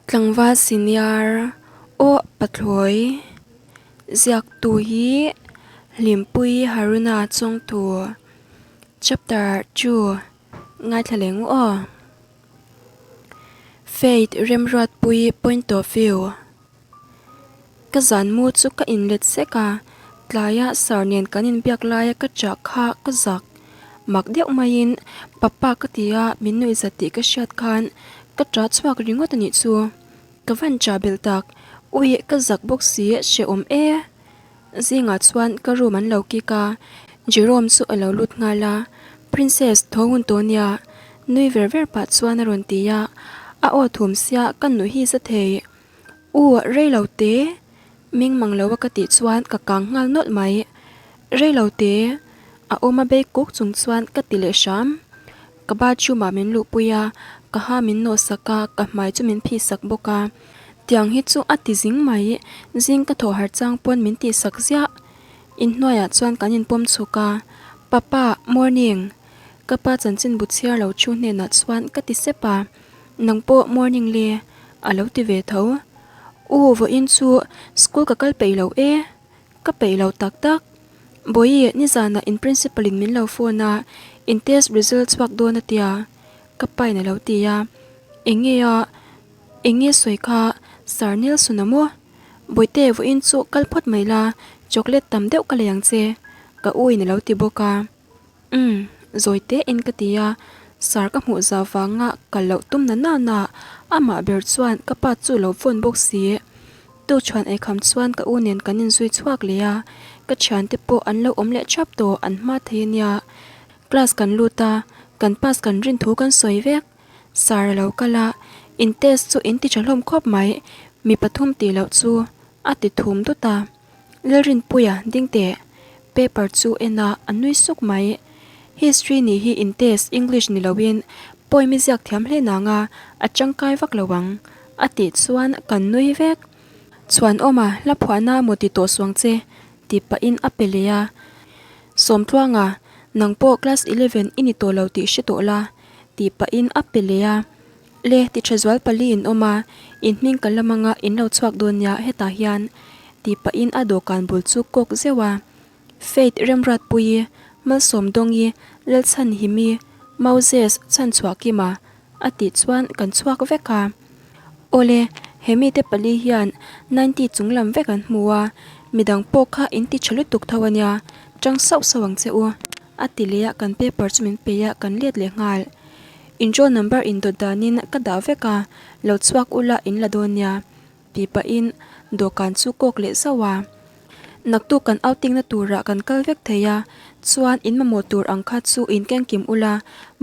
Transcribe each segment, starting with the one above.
Tlangval senior aw pathlawi ziaktu hi Hlimpuii Haruna chawngtu chapter 2 ngaithla leh ngu aw. Faith Remruatpuii point of view Ka zan mu chu ka inlet sek a, tlaia sir nen kan inbiak laia ka chah kha ka zak. Mak deuh maiin papa ka ti a, min nuihzat tih ka hriat khan ka ṭah chhuak ringawt a nih chu. Ka van ṭah belh tak, ui ka zak bawk si hrehawm e. Zingah chuan ka room an lo kik a, Jerome chu a lo lut nghal a, Princess tho hun tawh nia, nui ver ver pah chuan a rawn ti a, a aw thum sia ka nuih hi za thei. U, rei lo te, meng mang lo a ka tih chuan ka kang nghal nawlh mai. Rei lo te, a awm a bei kuk chung chuan ka ti leh hram. Ka bathroom ah min luhpui a, ka ha min nawh sak a, ka hmai chu min phih sak bawk a. Tiang hi chu a ti zing mai, zing ka thawh har chang pawn min tih sak ziah. Inhnuaiah chuan kan inpawm chhuk a, Papa, morning! Ka pa chanchin bu chhiar lo thu hnenah chuan ka ti sep a, Nang pawh morning le, a lo ti ve tho. U, vawiin chu school ka kal peih lo e, ka peih lo tak tak. Bawihi, nizanah in principal in min lo phone a, in test result chhuak dawn a tia, ka pain a lo ti a. Eng nge a, eng nge sawi kha Sir Nelson a maw? Bawihte, vawiin chu kal phawt mai la, chocolate tam deuh ka lei ang che, ka u in a lo ti bawk a. Umm, zawi te in ka ti a, Sir ka hmuh zau vanga kal loh tum na nana amah ber chuan ka pa chu lo phone bawk si. Tu chhuan eikham chuan ka u nen kan inzui chhuak leh a, ka thiante pawh an lo awm leh thap tawh an hma thei ania. Class kan lut a, kan pass kan rin thu kan sawi vek. Sir a lo kal a, in test chu in ti tha hlawm khawp mai, mi pathum tih loh chu a ti thum dut a. Lalrinpuia ding teh. Paper chu en a, a nui suk mai. History nih hi in test English ni loin poem i ziak thiam hle nang a, a tangkai vak lo ang. A tih chuan kan nui vek. Chhuanawma hla phuahna maw ti tawh suang che tih pahin a pe leh a. Sawmtluanga, nang pawh class 11 i ni tawh lo tih hre tawh la tih pahin a pe leh a. Le, ti tha zual pali in awm a, in hming ka lam anga in lo chhuak dawn nia hetah hian tih pahin a dawhkan bul chu kawk zeuh a. Faith Remruatpuii, Malsawm Dawngi, Lalchhanhimi, Moses Chhanchhuahkima a tih chuan kan chhuak vek a. Awle, he mite pali hian 90 chung lam vek an hmu a, midang pawh kha in ti tha lutuk tho a nia, tang sauh sauh ang che u a ti leh a kan paper chu min pe a kan let leh nghal. In roll number in dawt danin ka dah vek a, lo chhuak ula in la dawn nia, tih pahin dawhkan chu kawk leh zauh a. Naktuk kan outing na turah kan kal vek thei a, chuan in mamawh tur ang kha chu in kengkim ula,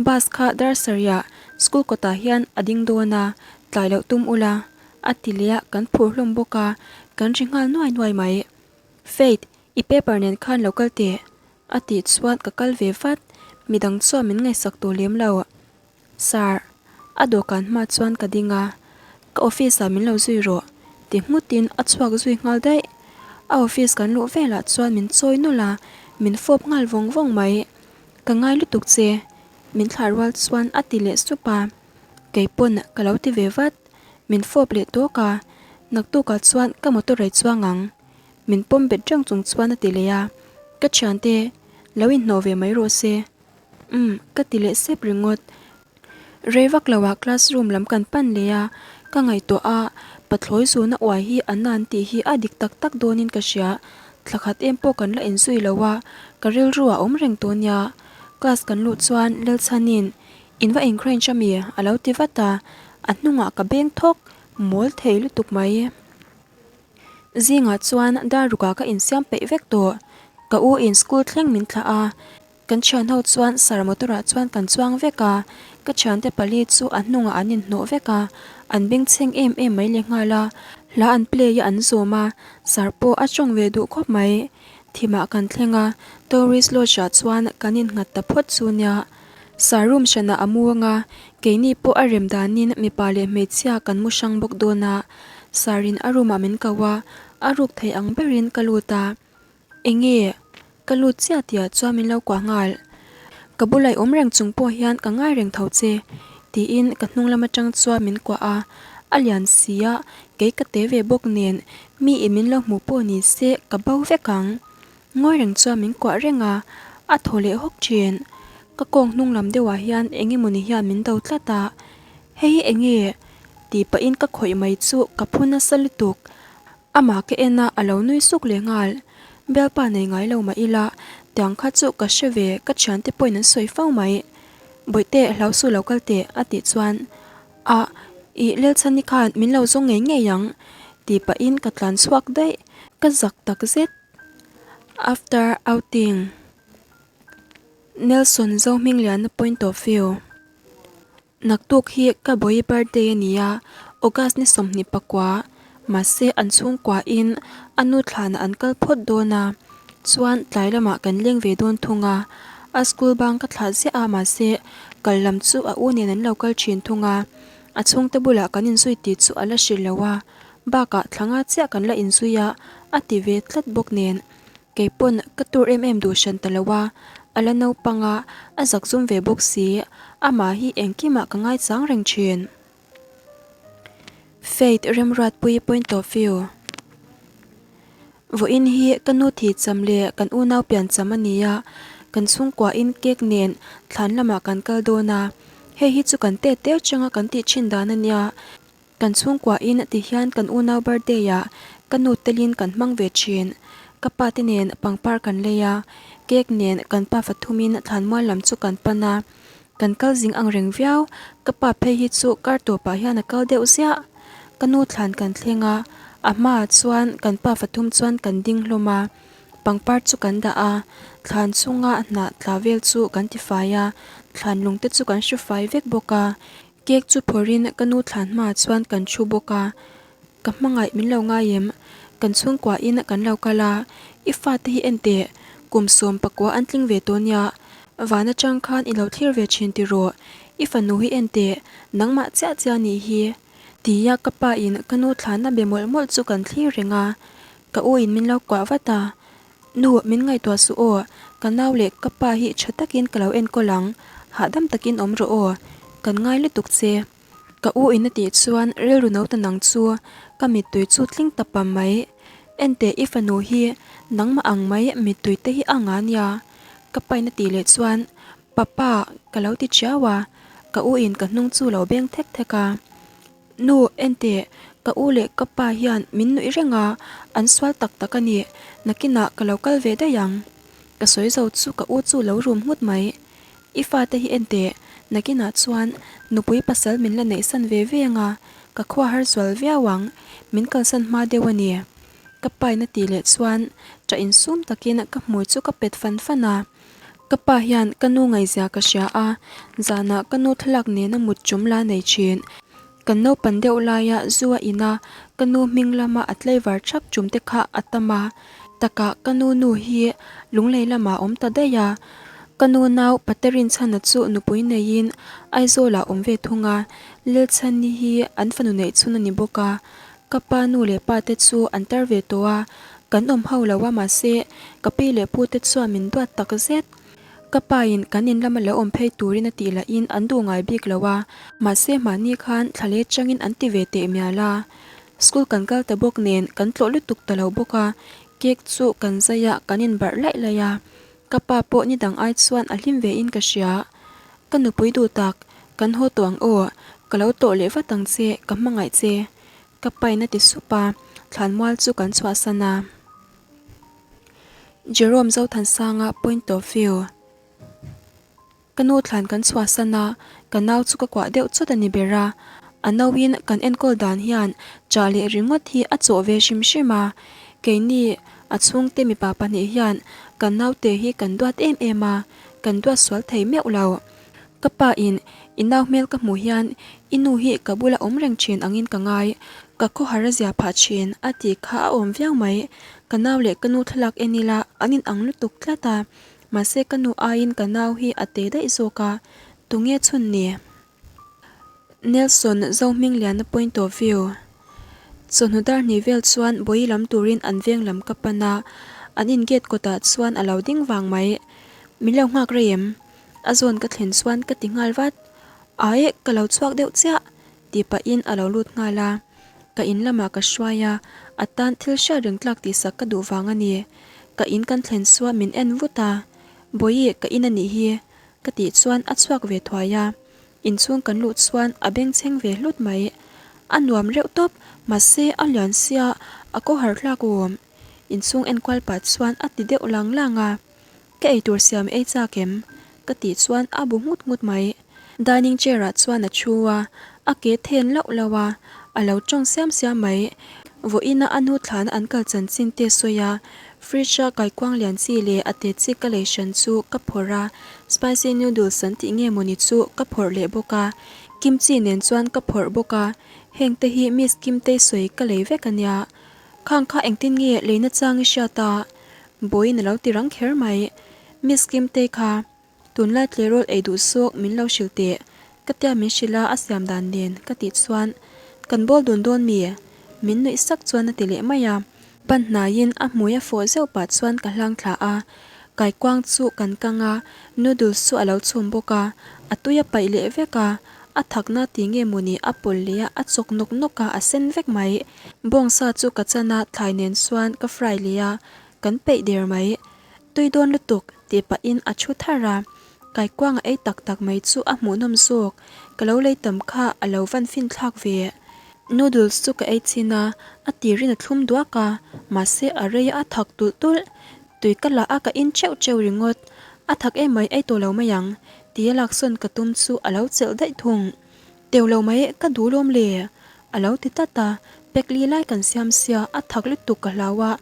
bus kha dar sarihah school kawtah hian a ding dawn a, tlai loh tum ula, a ti leh a, kan phur hlawm bawk a, kan ri nghal nuai nuai mai. Faith, i paper nen khan lo kal teh, A tih chuan ka kal ve vat, midang chuan min ngaihsak tawh lem lo. Sir, a dawhkan hma chuan ka ding a, ka office ah min lo zui rawh ti nghutin a chhuak zui nghal daih. A office kan luh velah chuan min chawi nawlh a, min fawp nghal vawng vawng mai. Ka ngai lutuk che, min thlah rual chuan a ti leh sup a, keipawn ka lo ti ve vat, min fawp leh tawk a, naktukah chuan ka motor ei chuang ang. Min pawm bet reng chung chuan a ti leh a, Ka thiante, lo inhnawh ve mai rawh se. Umm, ka ti leh sep ringawt. Rei vak loah classroom lam kan pan leh a, ka ngaihtuah a, pathlawi zuna uai hi a nan tih hi a dik tak tak dawnin ka hria. Thla khat em pawh kan la inzui lo a, ka rilru a awm reng tawh nia. Class kan luh chuan Lalchhanin, In va encourage ami? a lo ti vat a, a hnungah ka beng thawk mawl thei lutuk mai. Zingah chuan dar rukah ka insiam peih vek tawh. Ka u in school thleng min thlah a, kan thian ho chuan sir motor ah chuan kan chuang vek a, ka thiante pali chu a hnungah an inhnawh vek a, an bengchheng em em mai lehnghal a, hla an play a an zawm a, sir pawh a tawng ve duh khawp mai. Thimah kan thleng a, tourist lodge ah chuan kan innghat ta phawt chu nia. Sir room hranah a mu ang a, keini pawh a rem danin mipa leh hmeichhia kan mu hrang bawk dawn a. Sir-in a room ah min ko a, a ruk thei ang berin ka lut a. Enge? Ka lut chiah tihah chuan min lo kuah nghal. Ka bulai awm reng chung pawh hian ka ngai reng tho che, tiin ka hnung lam atang chuan min kuah a. A lian si a, kei ka te ve bawk nen mi in min lo hmuh pawh ni se ka bo vek ang. Ngawi reng chuan min kuah reng a, a thaw leh hawk thin. Ka kawng hnung lam deuhah hian eng emawni hian min do tlat a, Hei hi eng nge? tih pahin ka khawih mai chu ka phu nasa lutuk. Amah ka en a, a lo nui suk leh nghal. Bialpa nei ngai lo mah ila, tiang kha chu ka hre ve, ka thiante pawhin an sawi fo mai. Bawihte, hlau su lo kal teh, a tih chuan, Ah, ih Lelchhani khan min lo zawng ngei ngei ang, tih pahin ka tlan chhuak daih, ka zak tak zet. After outing. Nelson Zohmingliana point of view. Naktuk hi ka bawi birthday a ni a, August ni 24, mahse an chhungkua in a nu thlanah an kal phawt dawn a, chuan tlai lamah kan leng ve dawn thung a, a school bang ka thlah ziah a mahse kal lam chu a u nen an lo kal thin thung a, a chhungte bulah kan inzui tih chu a la hrilh lo a, bakah thla nga chiah kan la inzui a, a ti ve tlat bawk nen. Kei pawn ka tur em em duh hran ta lo a, a la naupang a, a zak zum ve bawk si, amah hi engkimah ka ngaichang reng thin. Faith Remruatpuii point of view. Vawiin hi ka nu thi cham leh kan unau pian cham a ni a, kan chhungkuain cake nen thlan lamah kan kal dawn a, hei hi chu kan tet teu changa kan tih thin dan a nia. Kan chhungkuain ti hian kan unau birthday ah ka nu telin kan hmang ve thin. Ka pa te nen pangpar kan lei a, cake nen kan pa fathumin thlanmual lam chu kan pan a. Kan kal zing ang reng viau, ka pa phei hi chu kar tawpah hian a kal deuh ziah. Ka nu thlan kan thleng a, a hmaah chuan kan pa fathum chuan kan ding hlawm a, pangpar chu kan dah a, thlan chunga hnah tla vel chu kan tifai a, thlan lung te chu kan hru fai vek bawk a. Cake chu phawrhin ka nu thlan hmaah chuan kan thu bawk a, Ka hmangaih min lo ngai em? Kan chhungkuahin kan lo kal a, i fate hi en teh, kum 14 an tling ve tawh nia, van atang khan i lo thlir ve thin tiraw, i fanu hi en teh, nangmah chiah chiah nih hi. Tia ka pa in ka nu thlan a be mawlh mawlh chu kan thlir reng a, ka u in min lo kuah vat a, Nu, min ngaihtuah suh aw, ka nau leh ka pa hi tha takin ka lo enkawl ang, hahdam takin awm rawh aw, kan ngai lutuk che. Ka u in a tih chuan rilru no ta nang chu ka mittui chu tling ta pam mai. Enteh i fanu hi nangmah ang mai mittui te hi a nga nia, ka pa in a tih leh chuan Papa ka lo ti chiau a, ka u in ka hnung chu lo beng thek thek a. Nu, enteh, ka u leh ka pa hian min nuih reng a, an sual tak tak a ni, nakinah ka lo kal ve daih ang. Ka sawi zo chu ka u chu lo rum nghut mai. I fate hi enteh, nakinah chuan nupui pasal min la neihsan ve ve ang a, ka khua har zual viau ang, min kalsan hma deuh a ni. Ka pain a tih leh chuan ṭah insum takin ka hmui chu ka pet fan fan a. Ka pa hian ka nu ngaihzia ka hria a, zanah ka nu thlalak nena mut chawm la nei thin. Kan naupan deuh laia zu a in a, ka nu hming lama a tlaivar thak chum te kha a tam a. Takah ka nu nu hi lunglei lamah a awm ta daih a. Ka nu nau Paterin chhana chu nupui neiin Aizawlah a awm ve thung a, Lilchhani hi an fanu neih chhun a ni bawk a. Ka pa nu leh pa te chu an tar ve tawh a, kan awm ho lo a mahse ka pi leh pu te chuan min duat tak zet. Ka pa in kan in lama lo awm phei turin a tih lahin an duh ngai bik lo a, mahse mahni khan thla leh changin an ti ve teh mial a. School kan kal ta bawk nen kan tlawh lutuk ta lo bawk a, cake chu kan zai a kan inbarh laih laih a. Ka pa pawh ni dang ai chuan a hlim ve in ka hria. Ka nupui duh tak, kan haw tawh ang aw, ka lo tawh leh vat ang che, ka hmangaih che. Ka pain a ti sup a, thlanmual chu kan chhuahsan a. Jerome Zothansanga point of view. Ka nu thlan kan chhuahsan a, ka nau chu ka kuah deuh chawt a ni ber a. A nauin kan enkawl dan hian chah leh ringawt hi a chawh ve hrim hrim a. Keini a chhungte mipa pahnih hian kan naute hi kan duat em em a, kan duat sual thei meuh lo. Ka pa in i nau hmel ka hmuh hian i nu hi ka bula awm reng thin angin ka ngai, ka khawhar a zia phah thin a tih kha a awm viau mai. Ka nau leh ka nu thlalak en ila an inang lutuk tlat a. Mahse ka nu aiin ka nau hi a te daih zawk a, tunge chhun ni? Nelson Zohmingliana point of view. Chawhnu dar hnih vel chuan bawi lam turin an veng lam ka pan a, an in gate kawtah chuan a lo ding vang mai. Min lo nghak rei em? A zawn ka thlen chuan ka ti nghal vat. Ae, ka lo chhuak deuh chiah. Tih pahin a lo lut nghal a. Ka in lamah ka hruai a, a tan thil hriat reng tlak tihsak ka duh vang a ni. Ka in kan thlen chuan min en vut a, Bawihi ka in a nih hi, ka tih chuan a chhuak ve thuai a. Inchhung kan luh chuan a bengchheng ve hlut mai. A nuam reuh tawp, mahse a lian sia a ko har hlak awm. Inchhung enkual pah chuan a ti deuh lang lang a. Ka eitur siam ei chak em? Ka tih chuan a bu nghut nghut mai. Dining chair ah chuan a thu a, a ke then lauh lauh a, a lo tawng siam siam mai. Vawiina a nu thlana an kal chanchin te sawi a, fridge a kaikuang lian chi leh a te chi ka lei hran chu ka phawrh a, spicy noodles an tih nge mawni chu ka phawrh leh bawk a, kimchi nen chuan ka phawrh bawk a, heng te hi Miss Kimtei sawi ka lei vek a nia. Khang kha engtin nge leina chang i hriat a? Bawiin a lo ti rang kher mai. Miss Kimtei kha Tunlai tleirawl ei duh zawk min lo hrilh teh, ka tia min hrilh a a siam dan nen ka tih chuan kan bawl dun dawn mi? Min nuih sak chuan a ti leh mai a. Pan hnaiin a hmui a fawh zeuh pah chuan ka hlang thla a, kaikuang chu kan kang a, noodles chu a lo chhum bawk a, a tui a paih leh vek a, a thakna ti nge mawni a pawlh leh a, a chawk nawk nawk a, a sen vek mai. Bawngsa chu ka chan a, thlai nen chuan ka fry leh a, kan peih der mai. Tui dawn lutuk, tih pahin a thu thar a. Kaikuanga ei tak tak mai chu a hmuhnawm zawk, ka lo lei tam kha a lo van fin thlak ve. Noodles chu ka ei chin a, a tirin a thlum duak a, mahse a rei a thak tulh tulh. Tui ka la a ka in teuh teuh ringawt, a thak emai ei tawh lo mai ang, tia laksawn ka tum chu a lo chelh daih thung. Teuh lo mai ka duh lawm le, A lo ti tlat a, pack li lai kan siam sia, a thak lutuk ka hlau a,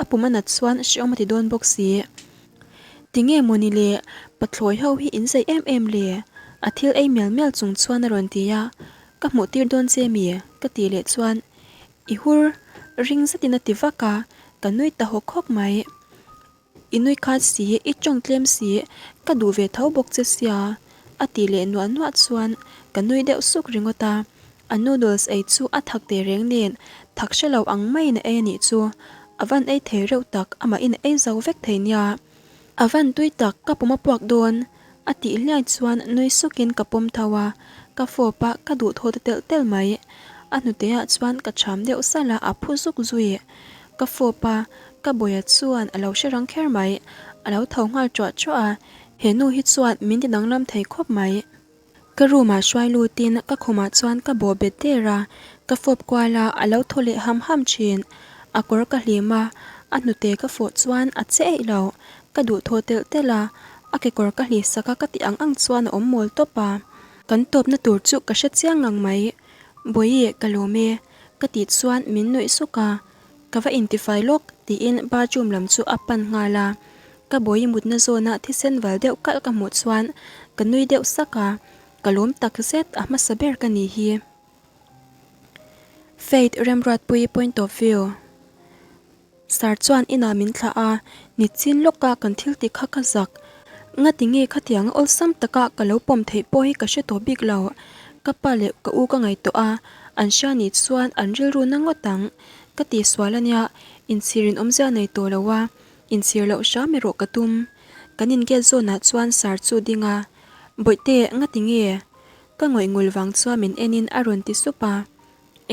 a pum a nat chuan hrehawm a ti dawn bawk si. Tinge mawni le, pathlawi ho hi in zei em em le? A thil ei mial mial chung chuan a rawn ti a, ka hmuh tir dawn che mi? Ka tih leh chuan, I hur ring zetin a ti vak a, ka nui ta hawk hawk mai. I nui khat si, i tawng tlem si, ka duh ve tho bawk che sia, a tih leh nuah nuah chuan ka nui deuh suk ringawt a. A noodles ei chu a thak teh reng nen, thak hre lo ang maiin a ei a nih chu. A van ei thei reuh tak, amahin a ei zo vek thei nia. A van tui tak, ka pum a puak dawn, a tih hliai chuan nui sukin ka pawm tho a, ka fawp a, ka duh thaw ta telh telh mai. A hnuteah chuan ka cham deuh salh a, a phu zuk zui. Ka fawp a, Ka bawia chuan a lo hre rang kher mai, a lo tho nghal ṭuah ṭuah a, he nu hi chuan min ti danglam thei khawp mai. Ka room ah hruai lutin ka khumah chuan ka bawh bet der a, ka fawp kual a, a lo thaw leh ham ham ṭhin. A kawr ka hlim a, a hnute ka fawh chuan a che eih lo, ka duh thaw telh telh a, a kekawr ka hlih sak a ka tih ang ang chuan a awm mawl tawp a. Kan tawpna tur chu ka hre chiang ngang mai, Bawihi ka lawm e, ka tih chuan min nuih suk a. Ka va intifai lawk, tiin bathroom lam chu a pan nghal a. Ka bawi mutna zawna thisen val deuh kalh ka hmuh chuan ka nui deuh sak a, ka lawm tak zet a hmasa ber ka ni hi. Faith Remruatpuii point of view. Sir chuan inah min thlah a, nichin lawka kan thil tih kha ka zak. Ngati nge khatianga awlsam taka ka lo pawm theih pawh hi ka hre tawh bik lo. Ka pa leh ka u ka ngaihtuah a, an hria nih chuan an rilru na ngawt ang. Ka tihsual ania, inchhir in awmzia nei tawh lo a, inchhir loh hram erawh ka tum. Kan in gate zawnah chuan sar chu ding a, Bawihte, ngati nge? Ka ngawih ngul vang chuan min en in a rawn ti sup a,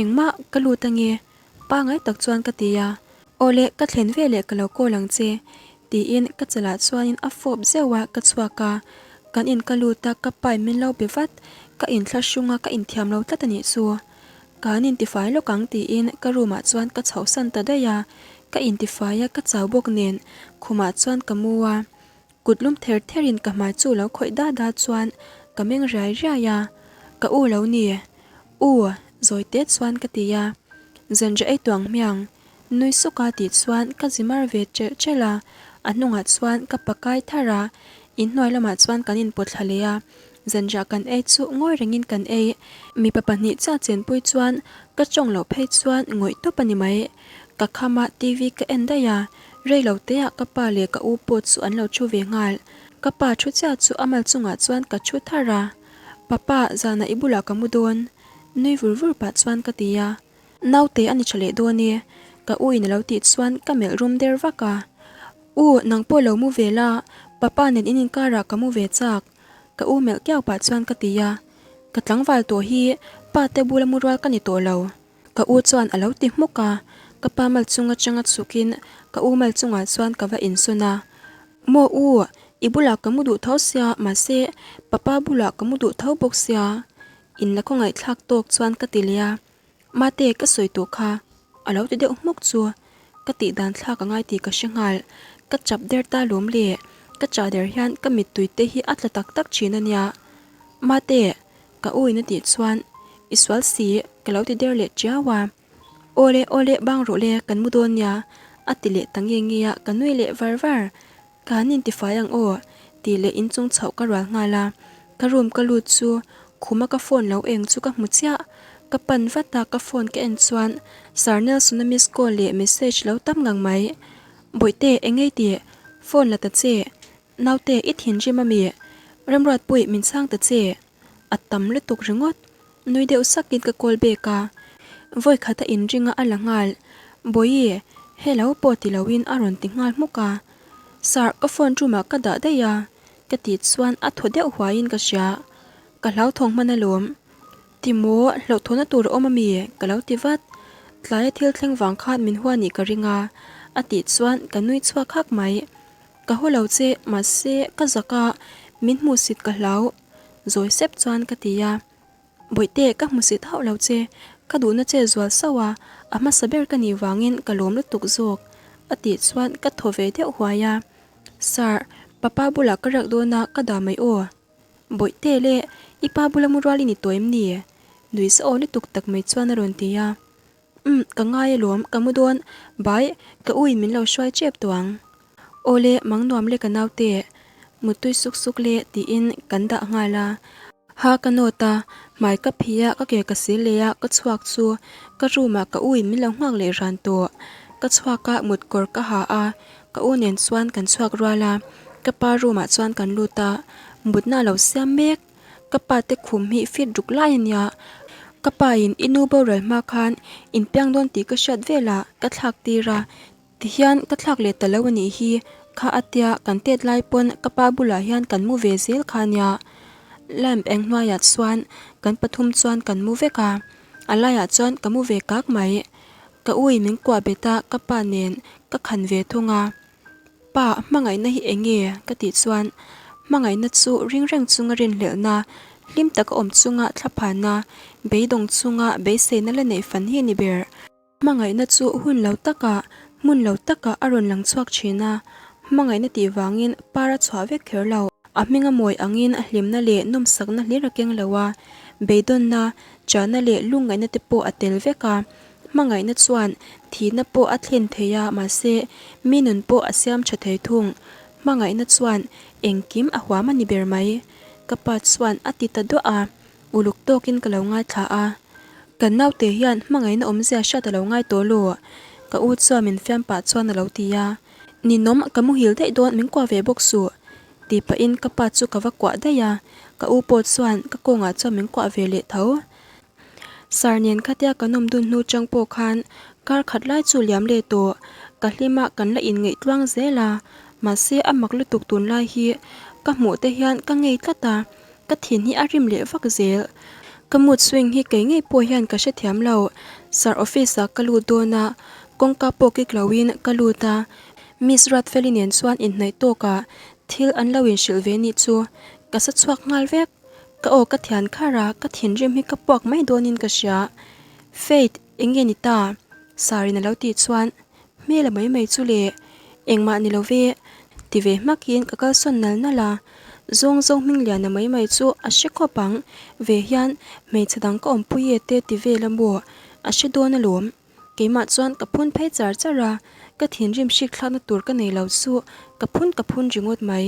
Engmah, ka lut ange, pangai tak chuan ka ti a, Awle, ka thlen veleh ka lo call ang che, tiin ka chalah chuanin a fawp zeuh a, ka chhuak a, kan in ka lut a, ka pa in min lo be vat, ka inthlahrung a, ka inthiam lo tlat a nih chu. Ka han intifai lawk ang tiin ka room ah chuan ka chhohsan ta daih a, ka intifai a ka chau bawk nen khumah chuan ka mu a, kut lum ther ther in ka hmai chu lo khawih da da chuan ka meng riai riai a, ka u lo ni, u zawi te chuan ka ti a, zanriah ei tuang hmiang nui suk a tih chuan ka zi mar ve ṭelh ṭelh a, a hnungah chuan ka pakai thar a, inhnuai lamah chuan kan inpawt thla leh a. Zanriah kan ei chu ngawi rengin kan ei. Mipa pahnih chiah chenpui chuan ka tawng loh phei chuan ngawih tawp a ni mai. Ka kham a, TV ka en daih a, rei lo teah ka pa leh ka u pawh chu an lo thu ve nghal. Ka pa thu chiah chu a mal chungah chuan ka thu thar a, Papa, zanah i bulah ka mu dawn, nui vur vur pah chuan ka ti a. Naute a ni tha leh dawn e, ka u in a lo tih chuan ka melh rum der vak a. U, nang pawh lo mu ve la, papa nen in inkarah ka mu ve chak. Ka u melh kiau pah chuan ka ti a. Ka tlangval tawh hi pa te bula mu rual ka ni tawh lo. Ka u chuan a lo ti hmuk a, ka pa mal chung atanga chhukin ka u mal chungah chuan ka va insawn a. Maw u, i bulah ka mu duh tho sia, mahse papa bulah ka mu duh tho bawk sia. In la khawngaihthlak tawk chuan ka ti leh a, Mate ka sawi tawh kha a lo ti deuh hmuk chu ka tih dan thlak a ngai tih ka hre nghal. Ka chap der ta lawm le, ka chah der hian ka mittui te hi a tla tak tak thin a nia. Mate, ka u in a tih chuan i sual si ka lo ti der leh tiau a. Awle awle bang rawh le kan mu dawn nia a ti leh ta nge nge a, ka nui leh var var. Ka han intifai ang aw tih leh inchung chhoh ka rual nghal a, ka room ka lut chu khuma ka phone lo eng chu ka hmu chiah. Ka pan vat a, ka phone ka en chuan Sir Nelson-a miss call leh message lo tam ngang mai. Bawihte, engei tih? Phone la ta che. Naute, i thinrim ami? Remruatpui, min chhang ta che. A tam lutuk ringawt. Nui deuh sakin ka call back a, vawi khat a inring a a la nghal. Bawihi, hello pawh ti loin a rawn ti nghal hmuk a. Sir, ka phone room ah ka dah daih a, ka tih chuan a thaw deuh huaiin ka hria. Ka hlauthawng hman alawm. Ti maw, hlauhthawhna tur a awm ami? Ka lo ti vat. Tlaia thil thleng vang khan min hua nih ka ring a, a tih chuan ka nui chhuak hak mai. Ka haw lo che, mahse ka zak a, min hmuhsit ka hlau. Zawi sep chuan ka ti a. Bawihte, ka hmusit hauh lo che, ka duhna che zual sauh a, a hmasa ber ka nih vangin ka lawm lutuk zawk, a tih chuan ka thaw ve deuh huai a. Sir, papa bulah ka riak dawn a, ka dah mai aw. Bawihte le, i pa bula mu rual i ni tawh em ni? Nui sa aw lutuk tak mai chuan a rawn ti a. Umm, ka ngai alawm, ka mu dawn, bai, ka u in min lo hruai tep tawh ang. Awle, mang nuam le ka naute, muttui suk suk le tiin kan dah nghal a. Ha ka nawt a, hmai ka phih a, ka ke ka sil leh a, ka chhuak chu ka room ah ka u in min lo nghak leh ran tawh. Ka chhuak a, mut kawr ka ha a, ka u nen chuan kan chhuak rual a, ka pa room ah chuan kan lut a, mutna a lo siam mek. Ka pa te khum hi fit ruk lai a nia. Ka pa in i nu boral hma khan in piang dawn tih ka hriat velah ka thlak tir a, tihian ka thlak leh ta lo a nih hi, kha a tia kan tet lai pawn ka pa bulah hian kan mu ve zel kha a nia. Lamp eng hnuaiah chuan kan pathum chuan kan mu vek a, a laiah chuan ka mu ve kak mai. Ka u in min kuah bet a, ka pa nen ka khan ve thung a. Pa, hmangaihna hi eng nge? ka tih chuan, Hmangaihna chu ring reng chunga rinhlelhna, hlim taka awm chunga thlaphana, beidawng chunga beiseina la neih fan hi a ni ber. Hmangaihna chu hun lo takah, hmun lo takah a rawn lang chhuak thin a, hmangaihna tih vangin par a chhuah vek kher lo. A hming a mawi angin a hlimna leh nawmsakna hlir a keng lo a, beidawnna, chahna leh lungngaihna te pawh a tel vek a. Hmangaihna chuan thihna pawh a thlen thei a, mahse mi nun pawh a siam tha thei thung. Hmangaihna chuan engkim a huam a ni ber mai. Ka pa chuan a ti ta duah a, uluk tawkin ka lo ngaithla a. Kan naute hian hmangaihna awmzia hriat a lo ngai tawh lo, ka u chuan min fiam pah chuan a lo ti a. Ninawm, ka muhil daih dawn min kuah ve bawk suh, tih pahin ka pa chu ka va kuah daih a, ka u pawh chuan ka kawngah chuan min kuah ve leh tho. Sir nen khatia kan awm dun hnu chang pawh khan kar khat lai chu liam leh tawh, ka hlim a kan la inngeih tluang zel a, mahse a mak lutuk tunlai hi ka hmuh te hian ka ngei tlat a, ka thin hi a rim leh vak zel. Ka mood swing hi kei ngei pawh hian ka hrethiam lo, Sir office ah ka lut dawn a, kawngka pawh kik lo in ka lut a, Miss Ruatfeli nen chuan inhnaih tawk ah thil an lo inhrilh ve nih chu ka sa chhuak nghal vek. Ka aw ka thian khar a, ka thinrim hi ka puak mai dawnin ka hria. Faith, eng nge ni ta? Sarin a lo tih chuan, Hmela mai mai chu le, engmah ni lo ve, ti ve hmakin ka kalsawn nal nal a. Zawng zawng hming liana mai mai chu a hre khawp ang, ve hian hmeichhe dang ka awmpui e te ti vel a maw, a hre dawn alawm. Keimah chuan ka phun phei char char a, ka thinrim hrik thlakna tur ka nei lo chu ka phun ka phun ringawt mai.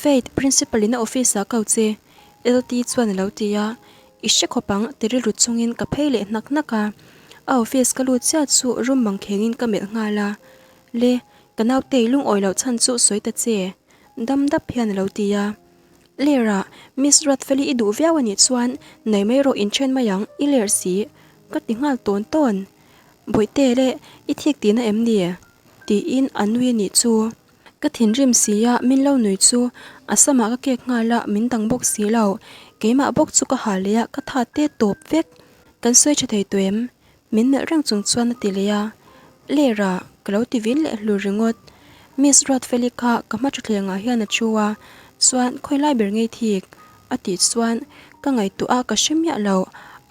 Faith, Principal in a office ah kau che, LT chuan a lo ti a, I hre khawp ang ti rilru chungin ka phei leh hnak hnak a, a office ka lut chiah chu room mangkhengin ka melh nghal a, Le, ka nautei lungawi loh chhan chu sawi ta che, dam dap hian a lo ti a, Ler ah, Miss Ruatfeli i duh viau a nih chuan nei mai rawh inthen mai ang, i ler si, ka ti nghal tawn tawn. Bawihte le, i thik tihna em ni? tiin a nui a nih chu. Ka thinrim si a, min lo nui chu a samah ka kek nghal a, min dang bawk si lo. Keimah bawk chu ka ha leh a, ka tha te tawp vek. Kan sawi tha thei tawh em? Min melh reng chung chuan a ti leh a. Lera, ka lo ti vin leh hlur ringawt. Miss Ruatfeli kha ka hma thutthlengah hian a thu a, chuan khawi lai ber ngei thik? A tih chuan ka ngaihtuah a ka hre miah lo,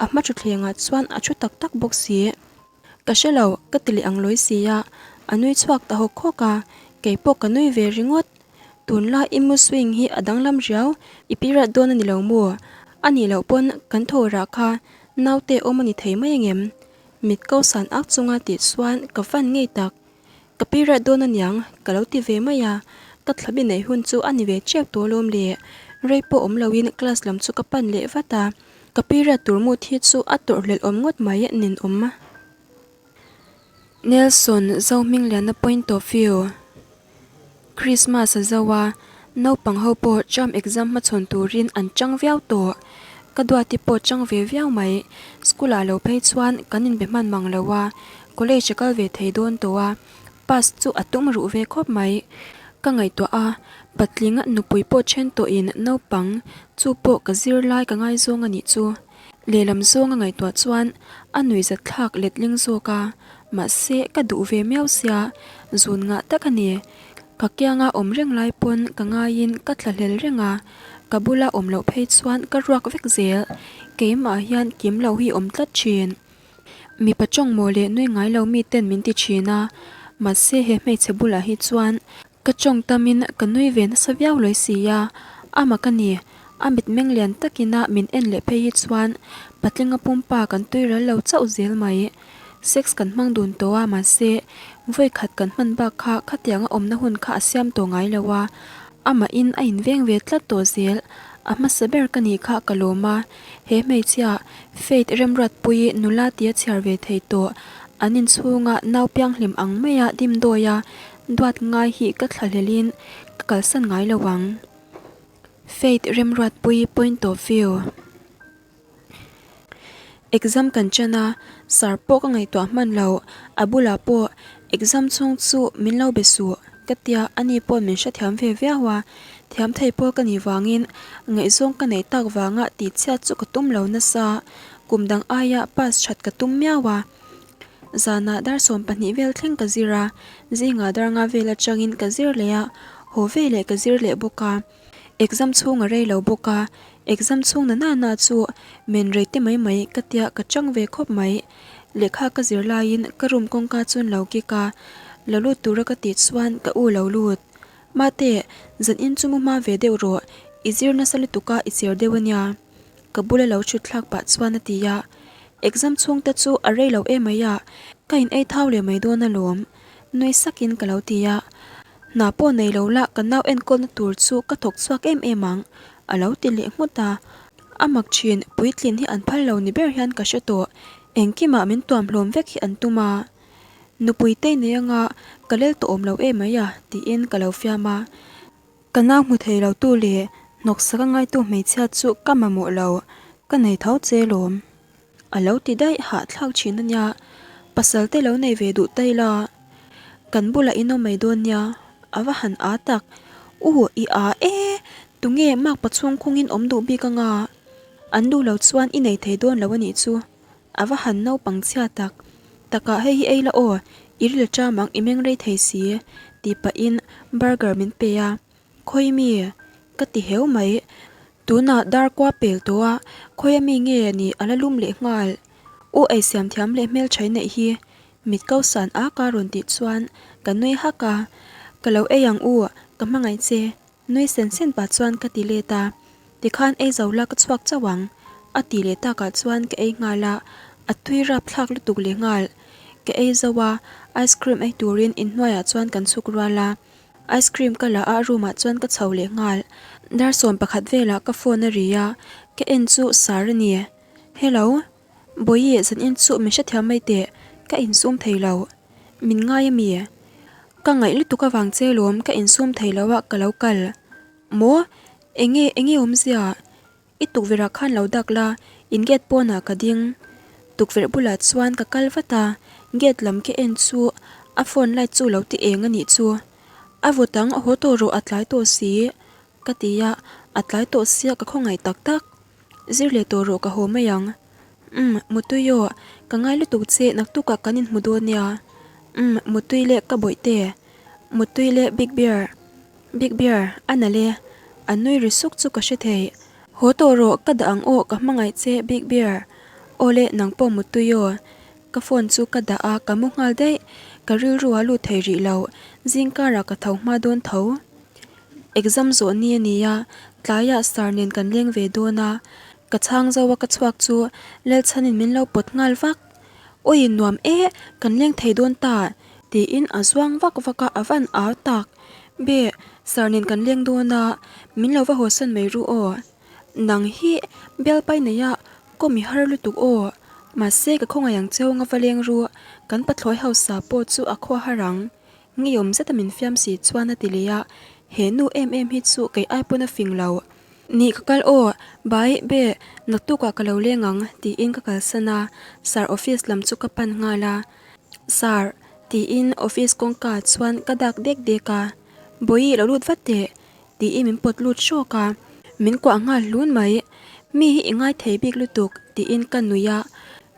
a hma thutthlengah chuan a thu tak tak bawk si. Ka hre lo, ka ti leh ang lawi si a, a nui chhuak ta hawk hawk a, kei pawh ka nui ve ringawt. Tunlai i mood swing hi a danglam riau, i period dawn a ni lo maw? A nih loh pawn kan thaw rah kha naute awm a ni thei mai angem? Mit ko san ak chunga tih chuan ka van ngei tak. Ka period dawn aniang ka lo ti ve mai a, ka thlabi neih hun chu a ni ve tep tawh alawm le. Rei pawh awm loin class lam chu ka pan leh vat a, ka period tur mut hi chu a tawrhhlelh awm ngawt mai ninawm. Nelson Zohmingliana point of view. Christmas a zo a, naupang ho pawh term exam hmachhawn turin an chang viau tawh. Ka duati pawh chang ve viau mai. School ah lo phei chuan kan inbe hman mang lo a, college a kal ve thei dawn tawh a, pass chu a tum ruh ve khawp mai. Ka ngaihtuah a, patling nupui pawh then tawhin naupang chu pawh ka zir lai ka ngaizawng a nih chu. Lehlam zawnga ngaihtuah chuan a nuihzat thlak letling zawk a, mahse ka duh ve miau sia, zun ngah tak a ni. Ka kianga awm reng lai pawn ka ngaiin ka tla hlel reng a, ka bula awm loh phei chuan ka ruak vek zel, keimah hian kim lo hi awm tlat thin. Mipa tawng maw leh nui ngai lo miten min ti thin a, mahse he hmeichhe bulah hi chuan Ka tawng tamin ka nui ve nasa viau lawi si a, a mak a ni. A mitmeng lian takina min en leh phei hi chuan patlinga pumpa kan tui ral lo chauh zel mai. Sex kan hmang dun tawh a, mahse vawi khat kan hman bak kha khatianga awmna hun kha a siam tawh ngai lo a, amahin a inveng ve tlat tawh zel. A hmasa ber ka nih kha ka lawm a, he hmeichhia Faith Remruatpuii nula tia chhiar ve thei tawh an inchhunga nau pianghlim ang maia dimdawi a Duat ngai hi ka thlahlelin ka kalsan ngai lo ang. Faith Remruatpuii point of view. Exam kan chen a, sir pawh ka ngaihtuah hman lo, a bulah pawh exam chhung chu min lo be suh ka tia ani pawh min hrethiam ve viau a, thiam thei pawl ka nih vangin ngaihzawng ka neih tak vanga tihchhiat chu ka tum lo nasa, kum dang aia pass that ka tum miau a. Zanah dar 12 vel thleng ka zir a, zingah dar nga vel atangin ka zir leh a, haw ve leh ka zir leh bawk a. Exam chhung a rei lo bawk a, exam chhung na na na chu men rei te mai mai ka tia ka chang ve khawp mai. Lehkha ka zir laiin ka room kawngka chuan lo kik a, lo lut tura ka tih chuan ka u lo lut. Mate, zan in chu mu hma ve deuh rawh, i zir nasa lutuk a i cher deuh ania. Ka bula lo thut thlak pah chuan a ti a, Exam chhung te chu a rei lo em mai a, ka in ei thau leh mai dawn alawm, nui sakin ka lo ti a. Hna pawh nei lo la ka nau enkawlna tur chu ka thawk chhuak em em ang, a lo ti leh nghut a. A mak thin, puitlin hi an phal lo ni ber hian ka hre tawh, engkimah min tuam hlawm vek hi an tum a. Nupui te nei anga ka lel tawh awm lo em mai a, tiin ka lo fiam a. Ka nau hmu thei lo tu leh hnawksak a ngaitu hmeichhia chu ka mamawh lo, ka nei tho che lawm. A lo ti daih hahthlak thin a nia, pasal te lo nei ve duh ta ila, kan bulah in awm mai dawn nia, a va han aa tak. U, i aa e, tunge makpa chhung khungin awm duh bik anga? An duh lo chuan i nei thei dawn lo a nih chu. A va han naupang chhia tak. Takah hei hi ei la aw, i ril ṭam ang i meng rei thei si, tih pahin burger min pe a. Khawi mi? Ka ti heu mai. Tunah dar kua pel tawh a, khawi ami nge nih a la lum leh nghal. U ei siam thiam leh hmelṭha i neih hi, mit ko san ak a rawn tih chuan ka nui hak a. Ka lo ei ang u, ka hmangaih che. Nui sen sen pah chuan ka ti let a, tikhan ei zo la ka chhuak chauh ang, a ti leh takah chuan ka ei nghal a, a tui rapthlak lutuk leh nghal. Ka ei zo a, ice cream ei turin inhnuaiah chuan kan chhuk rual a, ice cream ka la a room ah chuan ka chho leh nghal. Dar 11 velah ka phone a ri a, ka en chu Sir a ni. Hello, Bawihi zanin chu min hrethiam mai teh, ka insum thei lo. Min ngai a mi? Ka ngaih lutuk avang che lawm ka insum thei lo a ka lo kal. Maw? Enge enge awmzia? I tukverh ah khan lo dak la, in gate pawnah ka ding. Tukverh bulah chuan ka kal vat a, gate lam ka en chu a phone light chu lo ti eng a nih chu. A vawt ang, haw tawh rawh a tlai tawh si, ka ti a, a tlai tawh sia ka khawngaih tak tak. Zir leh tawh rawh ka haw mai ang. Umm, Mutui aw, ka ngai lutuk che naktukah kan inhmu dawn nia. Umm, Mutui leh ka bawihte. Mutui leh Big Bear. Big Bear, a nalh e. A nui ri suk chu ka hre thei. Haw tawh rawh, ka dah ang aw, ka hmangaih che Big Bear. Awle, nang pawh Mutui aw. Ka phone chu ka dah a, ka mu nghal daih. Ka rilru a lut thei rih lo, zing karah ka tho hma dawn tho. Exam zawh ni a ni a, tlaiah sir nen kan leng ve dawn a. Ka chhang zo a ka chhuak chu Lalchhanin min lo pawt nghal vak. Awi nuam e, kan leng thei dawn ta, tiin a zuang vak vak a, a van au tak. Be, sir nen kan leng dawn a, min lo va hawsan mai ru aw. Nang hi bialpai neia kawm i har lutuk aw. Mahse ka khawngaih ang cheu nga va leng ru, kan pathlawi hausa pawh chu a khua har ang. Ngeiawm zeta min fiam si chuan a ti leh a, he nu em em hi chu kei ai pawn a fing lo. Nih ka kal aw, bai be, naktukah ka lo leng ang tiin ka kalsan a, sir office lam chu ka pan nghal a. Sir, tiin office kawngka chuan ka dak dek dek a, Bawihi lo lut vat teh, tiin min pawt lut hrawk a, min kuah nghal hlun mai. Mi hi i ngai thei bik lutuk, tiin ka nuih a,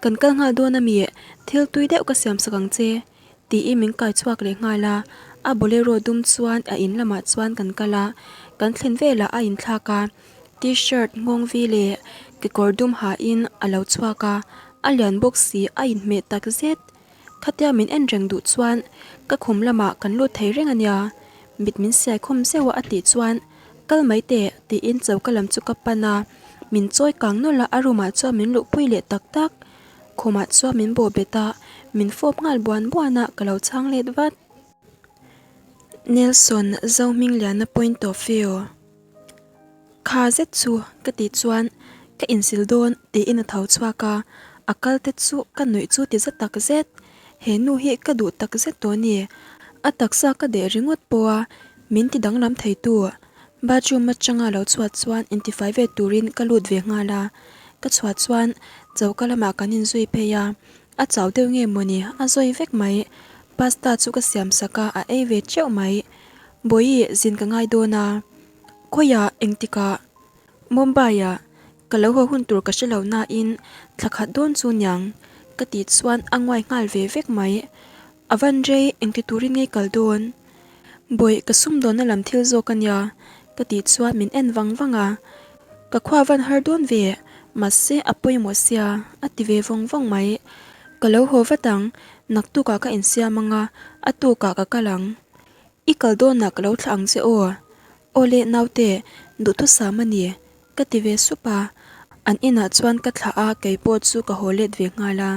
Kan kal nghal dawn ami, thil tui deuh ka siam sak ang che, tiin min kai chhuak leh nghal a, a bolero dum chuan a in lamah chuan kan kal a, kan thlen velah a inthlak a, t-shirt nghawng vi leh kekawr dum hain a lo chhuak a, a lian bawk si a inhmeh tak zet. Khatia min en reng duh chuan ka khum lamah kan lut thei reng a nia, mit min siai khawm zeuh a a tih chuan kal mai teh tiin choka lam chu ka pan a, min chawi kang nawlh a a room ah chuan min luhpui leh tak tak. Khumah chuan min bawh bet a, min fawp nghal buan buan a ka lo chhang let vat. Nelson Zohmingliana point of view. Kha zet chu ka tih chuan ka insil dawn tiin a tho chhuak a, a kal te chu ka nuih chu ti za tak zet. He nu hi ka duh tak zet tawh a ni. A taksa ka deh ringawt pawh a min ti danglam thei tu. Bathroom atanga lo chhuah chuan intifai ve turin ka lut ve nghal a, ka chhuah chuan choka lamah kan inzui phei a, a chau deuh nge mawni a zawi vek mai. Pasta chu ka siam sak a, a ei ve teuh mai. Bawihi zin ka ngai dawn a. Khawiah engtikah Mumbai-ah ka lo haw hun tur ka hre lo nain thla khat dawn chu niang ka tih chuan a nguai nghal ve vek mai. A van rei engti turin ngei kal dawn? Bawih ka sumdawnna lam thil zawk a nia ka tih chuan min en vang vang a. Ka khua van har dawn ve mahse a pawimawh sia a ti ve vawng vawng mai. Ka lo haw vat ang naktukah ka insiam anga a tukah ka kal ang. I kal dawnah ka lo thlah ang che aw. Aw le naute, duhthusam a ni, ka ti ve sup a. An inah chuan ka thlah a, kei pawh chu ka haw let ve nghal a.